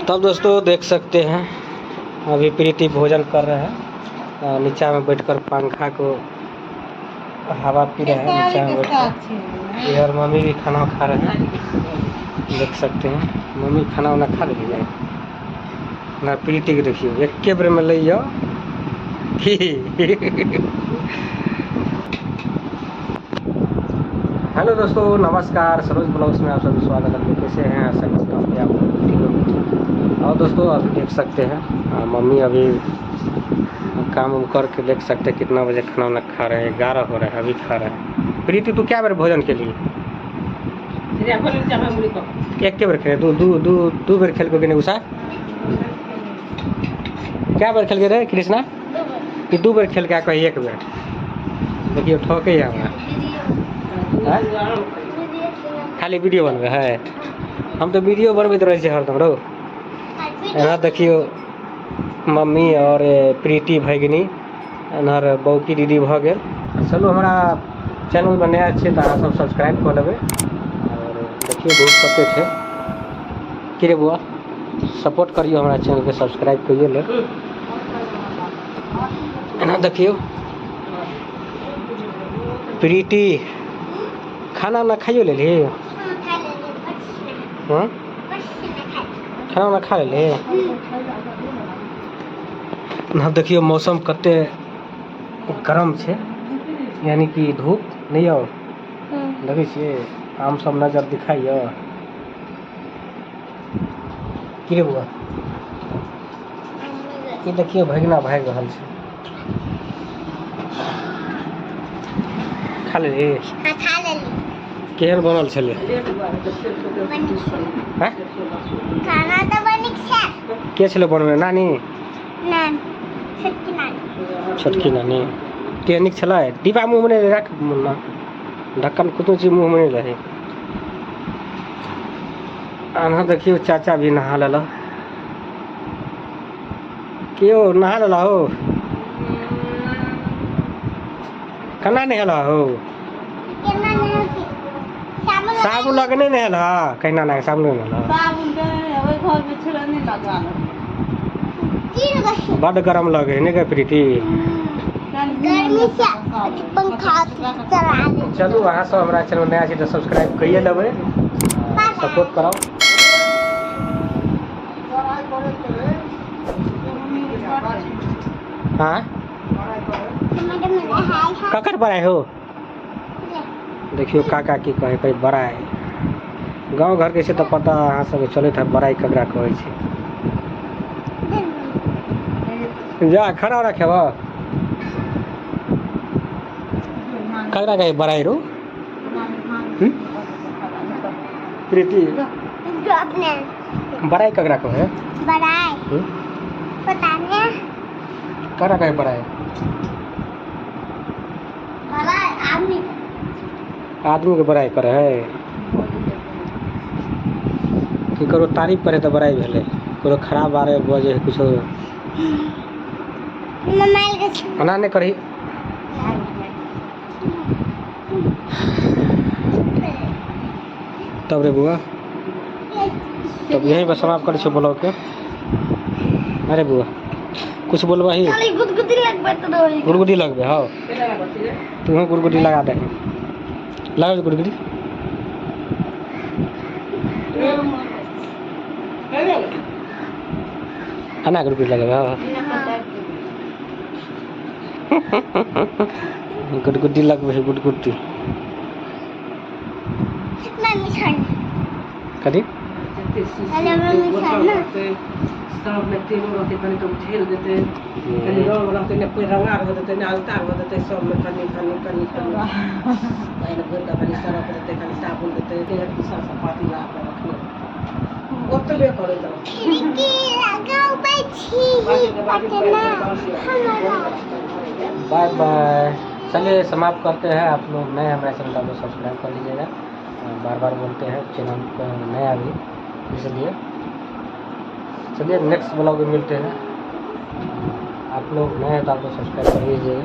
तब दोस्तों देख सकते हैं अभी प्रीति भोजन कर रहे हैं, नीचा में बैठकर पंखा को हवा पी रहे हैं नीचा में बैठकर। इधर मम्मी भी खाना खा रहे हैं, देख सकते हैं मम्मी खाना वाना खा रही है ना। प्रीति के देखियो एके बेर में लैयो। हेलो दोस्तों नमस्कार, सरोज ब्लॉग्स में आप सभी स्वागत है। कैसे हैं? आशा करता हूँ कि आप लोग ठीक होंगे। और दोस्तों अभी देख सकते हैं मम्मी अभी काम उम करके देख सकते हैं कितना बजे खाना वाना खा रहे हैं, 11 हो रहा है अभी खा रहे हैं। प्रीति तू क्या बेर भोजन के लिए एक के बेर खेले? दू दू दू दू बेर खेल के उषा क्या बेर खेल के रे कृष्णा? कि दू बेर खेल के कही एक बेर? देखियो ठोके है हमरा खाली वीडियो बनबे है। हम तो वीडियो बनबैत रहै छियै हरदम रो। यहाँ देखियो मम्मी और प्रीति भगिनी, एन्हर बौकी दीदी भऽ गेल। चलू हमरा चैनलमे नया छियै तऽ अहाँ सब सब्सक्राइब कऽ लेबै। और देखियो धूप कते छै की रे बौआ, सपोर्ट करियो हमरा चैनलके, सब्सक्राइब करियो ले। एना देखियो प्रीति खाना उना खाइयो लेलही? हँ खाना उना खा लेलही? अब देखियो मौसम कते गरम छै, यानी कि धूप नहीं यौ। देखै छियै आम सब नजर दिखाइयो की रे बौआ? ई देखियो भगिना भागि रहल छै। खा लेलही? खा लेली। केहन बनल छलै? हैं? खाना तऽ बनिक छै। के छलै बनबै? नानी? नानी, छोटकी नानी। छोटकी नानी। के नीक छलै? डिब्बा मुँहमे नहि राख मुन्ना, ढक्कन कोनो चीज मुँहमे नहि रहै। अहाँ देखियौ चाचा भी नहा लेलक। केओ नहा लेला हो? केना नहेला हो? केना नहेलही? साबुन। साबुन लग नहि नहेला? कहिना नहा साबुन नहि नहेला? साबुन के ओहि घर मे छलै नहि लगा। तीन गो। बड्ड गरम लगे नहि गे प्रीति? गर्मी से पंखा चला ले। चलू अहाँ सब हमरा चैनल नया छी तऽ सब्सक्राइब कइए लेबै, सपोर्ट करब। हाँ ककर बड़ाई हो? देखियो काका की कहै कहै बड़ाई गाँव घरके छै तऽ पता अहाँ सबके चलैत है बड़ाई ककरा कहै छै। जा खाना उना खेबह? ककरा कहै बड़ाई रो? प्रीति अपने बड़ाई ककरा कहै? बड़ाई हम्म? पता नहीं। ककरा कहै बड़ाई? बड़ाई आदमी। आदमी के बड़ाई करे है कि ककरो तारीफ करे तऽ बड़ाई भेलै, ककरो खराब बारे बजै है कुछो। मोबाइल के ओना नहि करही। तब रे बुआ तब यहीं पर समाप्त करै छियै ब्लॉगके। अरे बुआ कुछ बोलबही? खाली गुदगुदी लगबैत रही। गुड़गुड़ी लगबे? हौ तुहूँ गुड़गुड़ी लगा दही, लगा दे गुड़गुड़ी। एना गुड़गुड़ी लगबे? हौ गुड़गुड़ी लगबे है गुड़गुड़ी। मम्मी छोड़। कथी? अरे मम्मी छोड़ ना। सबमे तेलो रहतै कनि तऽ उझेल देतै, कनि रंग रहतै ने, कोइ रंगा रह देतै ने, अलता रह देतै, सबमे कनि कनि कनि कनि पानि भरि कऽ कनि सरफ देतै, कनि साबुन देतै, सब पाती लगा कऽ रखने ओतबे करैत रहतै। खिड़की लगाबै छी पटना हमरा। Bye bye. चलिए समाप्त करते हैं। आप लोग नए हमारे चैनल को सब्सक्राइब कर लीजिएगा। बार बार बोलते हैं, चैनल पर नया अभी इसलिए। चलिए नेक्स्ट ब्लॉग में मिलते हैं। आप लोग नए हैं तो आप लोग सब्सक्राइब कर लीजिएगा।